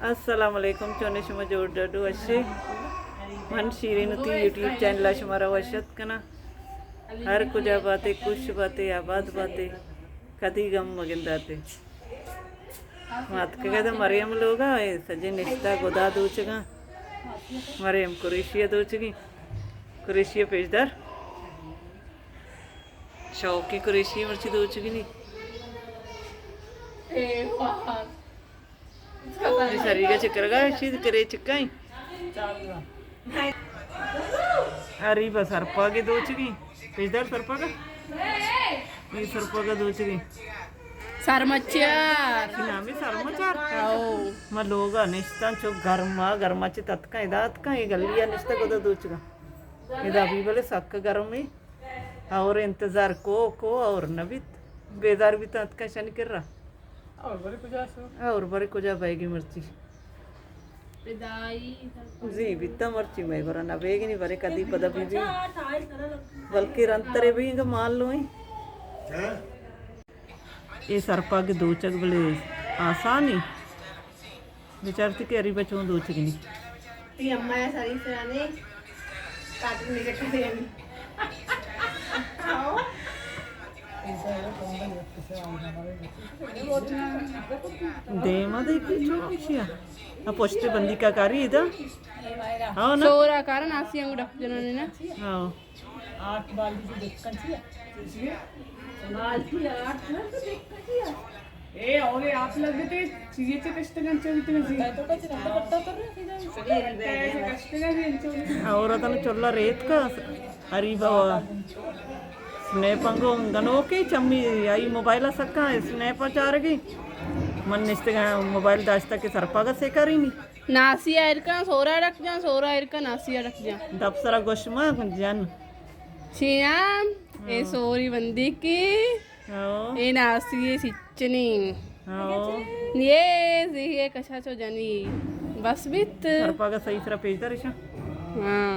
السلام علیکم، چونے شما؟ جوڑ ڈڈو اشے؟ من شیرین تی یوٹیوب چینل ءَ شمارا وش اتک کناں۔ ہر کجا باتے، خوش باتے، آباد باتے، کدی غم مگنداتے۔ ما اتکگا دا مریم لوگا، اے سجے نشتا گدا دوچگاں۔ مریم قریشی دوچگی، قریشی پیشدار۔ شوقی قریشی مرچی دوچگی نی۔ اے واہ۔ اے سریگا چکرگا چیز کرے چکائیں۔ اری با سرپاگے دوچگی۔ پیشدار سرپاگا۔ اے سرپاگا دوچگی۔ سرمچار۔ نامی سرمچار۔ او۔ ما لوگا نشتن چو گرما، گرما چی تتکا ادات کا، اے گلیا نشتا گدا دوچگا۔ ادا بھی بلے سک گرمی۔ اور انتظار کو، کو اور نہ بیت۔ بیزار بیت اتکا شنی کرا۔ اور برے کجا سو؟ اور برے کجا بئیگی مرچی؟ پدائی۔ زی بیتا مرچی مئے گورا نہ بیگی نی، برے کدی پدا بی بی۔ بلکہ رنترے بھی انگا مال لوئیں۔ اے سرپاگ دوچگ بلے آسانی۔ بچارتی کہ اری بچوں دوچگنی۔ تی اماں سری سرانے کاٹن میرے کھڑے ہیں۔ دیما دیکھی چون شیا۔ ا پشت بندی کا کاری ادا۔ ہاں نا؟ سورا کارن آسی انگو ڈک جنانے نا۔ ہاں۔ آٹھ بالٹی سے دکن چیا۔ بالٹی آٹھ سے دکن چیا۔ اے، اور اے آپ لگتے، چیئے چے کشتگن چویتگن سی۔ اور اتن چلا ریت کا، اری بابا۔ سنیپ انگو گنوکے چمی، آئی موبائل سکا، سنیپ چارگی۔ من نشتگا موبائل داشتا کہ سرپاگا سے کرینی۔ ناسی ءَ ایر کن، سورا ڈک جان، سورا ایر کن، ناسی ءَ ڈک جان۔ دپ سرا گوش ما جان۔ شینام، اے ہاں۔ سوری بندی کی۔ ہاں۔ اے ناسی ءِ سچنی۔ ہاں۔ یہ زی یہ کشا چو جنی۔ بس بیت۔ سرپاگا صحیح سرا پیش دارشا۔ ہاں۔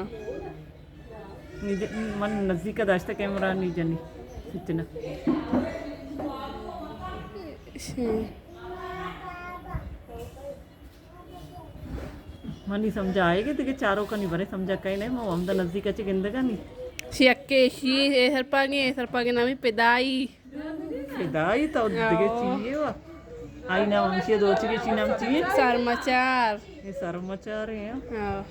نی ج-، من نزدیک داشتہ کیمرہ نی جنی۔ سچنا۔ شین۔ منی سمجھا آئے گے، دگہ چاروکانی برے سمجھا کئی نہیں، مو ہمدا نزدیک اچ گندگا نہیں۔ شی اکے شی، اے سرپاگی، اے سرپاگی نامی پدائی۔ پدائی تو دگہ چیئے وا۔ آئی نام ہمشی دوچگی، شی نام چیئے؟ سرمچار۔ اے سرمچار ہیں۔ ہاں۔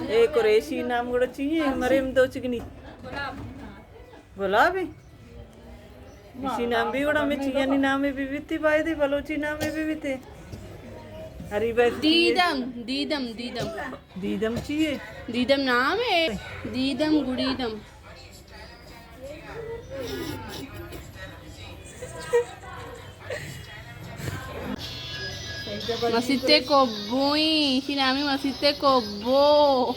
اے قریشی نام گڑا چیئے؟ مریم دوچگنی۔ گلابی۔ ایشی نام بھی گڑا ہمیں چیانی نامے بھی بیتی، بایدے بلوچی نامے بھی بیتے۔ ہری بس دیدم، دیدم، دیدم۔ دیدم چیئے؟ دیدم نام ہے۔ دیدم گڑیدم۔ مسیتے کوبوئیں، ایشی نامی مسیتے کوبو۔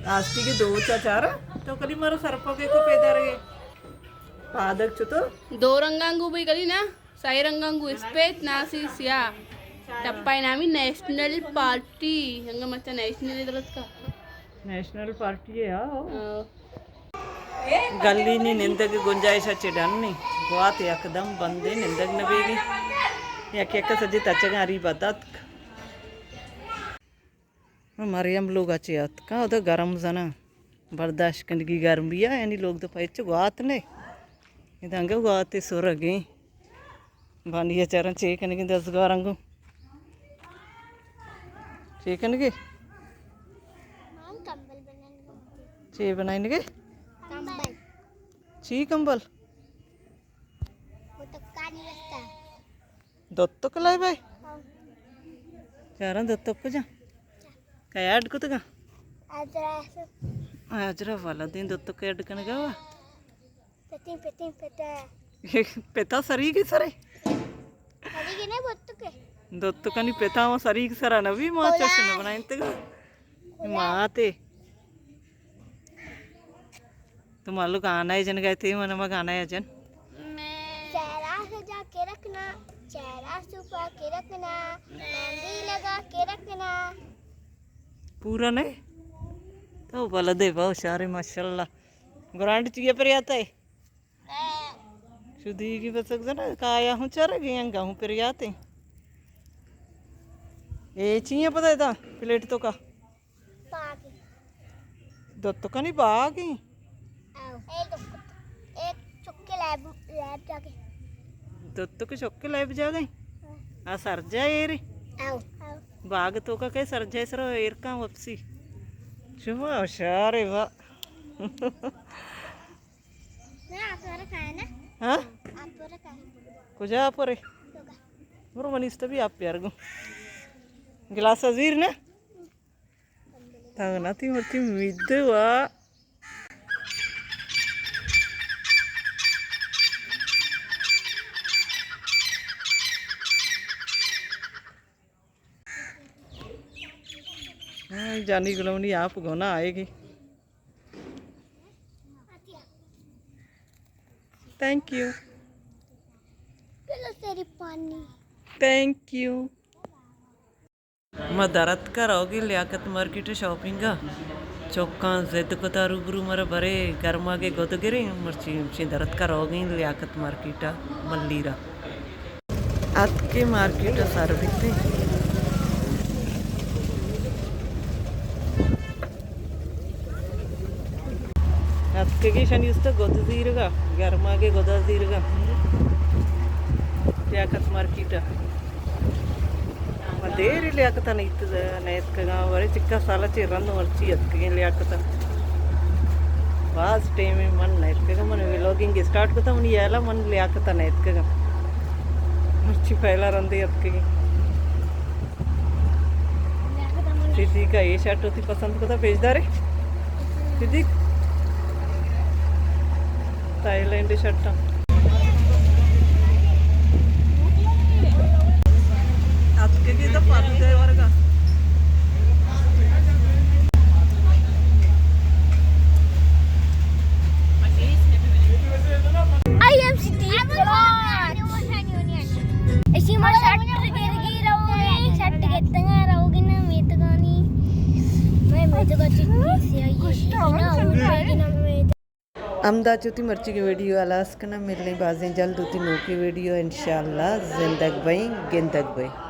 راستی کے دو چا چارا، تو کدی مارا سرپوگے کو پیدا رہے۔ پادگ چتو؟ دو رنگاں گو بھئی کلی نا، سئے رنگاں گو اسپیت ناسی سیاہ۔ ٹپا نامی نیشنل پارٹی، انگا مچا نیشنل درت کا۔ نیشنل پارٹی ہے، ہاں۔ ہاں۔ گلی نی نندگ گنجائش اچ ڈن نی۔ گوات یکدم بندے نندگ نہ بیگی۔ یک یک سجے تچگاں اری بدتک۔ مریم لوگ ءَ چہ اتکاں، ادا گرم زناں، برداشت کنگی گرمی ءَ، یعنی لوگ دو پہ ہچ گوات نے۔ ادا انگہ گواتے سرگیں۔ بانی ءَ چاراں چے کنگی دزگاراں گوں۔ چے کنگی؟ چے بنائینگے؟ کمبل۔ چی کمبل؟ دوتک لائے بھائی؟ ہاں۔ چاراں دوتک جا۔ کیا ایڈ کتگا؟ اجرا۔ اجرا والا دین دوتک ایڈ کنگا وا۔ پتین، پتین، پتا۔ پتا سری کی سرے۔ سری کی نہیں، بوتک ہے۔ دوتکانی پتا وہ سری کی سرا نبی، ما چوش نہ بنائیں تگا۔ ما تے۔ تو مالو گانا ہے جن گئے تھے، من ما گانا ہے جن۔ چہرہ سجا کے رکھنا، چہرہ چھپا کے رکھنا، مہندی لگا کے رکھنا۔ پورا نہیں؟ تو بلدے بہت شارے ماشاءاللہ۔ گرانڈ چیئے پر آتا ہے؟ شدیگی بسک زنا، کایا ہوں چرگی، انگا ہوں پریاتے۔ اے چی ایں پدا ادا پلیٹ توکا؟ باغ۔ دتکانی باغ ایں؟ آؤ۔ اے دتک، اے چکے لیب، لیب جاگے۔ دتک چکے لیب جاگے؟ ہاں۔ آ سرجاہ ایر ایں؟ آؤ۔ باغ توکا کئے سرجاہ سرا ایر کاں واپسی۔ شما ہوشیار ئے وا۔ نا، آپ ورا کائے نا۔ ہاں؟ آپ ورا کائے۔ کجا آپ ورے؟ توکا۔ برو منی است بی آپ پیار گوں۔ گلاس ءَ زیر نا۔ تنگ نہ تئی مرچی میدے وا۔ ہاں، جانی گلونی آپ گونا آئے گی۔ Thank you. پہلے تیری پانی۔ Thank you. ما در اتکا روگیں لیاقت مارکیٹ ءَ شاپنگ ءَ۔ چکاں زد کتا روبرو مرا برے گرماگے گد گریں، مرچی ہمشیں در اتکا روگیں لیاقت مارکیٹ ءَ ملیر ءَ۔ اتکیں مارکیٹ ءَ سر بیتیں۔ اتکگی شنی است گد زیرگا، گرماگے گدا زیرگا۔ لیاقت مارکیٹ ءَ۔ ما دیر لیاقت ءَ نیت، نیتکگاں، ورے چکا سال ءَ چہ رند مرچی اتکگیں لیاقت ءَ۔ باز ٹائم ءَ من نیتکگاں، من ولاگنگ اسٹارٹ کتا، منی یلا من لیاقت ءَ نیتکگاں۔ مرچی پہلا رندے اتکگیں۔ صدیقہ اے شرٹ وتی پسند کتا، پیش دارے؟ صدیق، تھائی لینڈ شرٹاں۔ اتکگی تو فالو دے ورگا۔ I am Steve Clark. اشی ما شرٹ گرگی روگی، شرٹ گتگا روگی نا میتگانی۔ میں میتگا چٹی سیاہی نا اوٹا گی نا میتگ۔ ہمدا چوتی مرچی کی ویڈیو ہلاس کنا، ملیں بازیں جلد ہوتی نوکی ویڈیو انشاءاللہ۔ زندگ بئیں، گندگ بئیں۔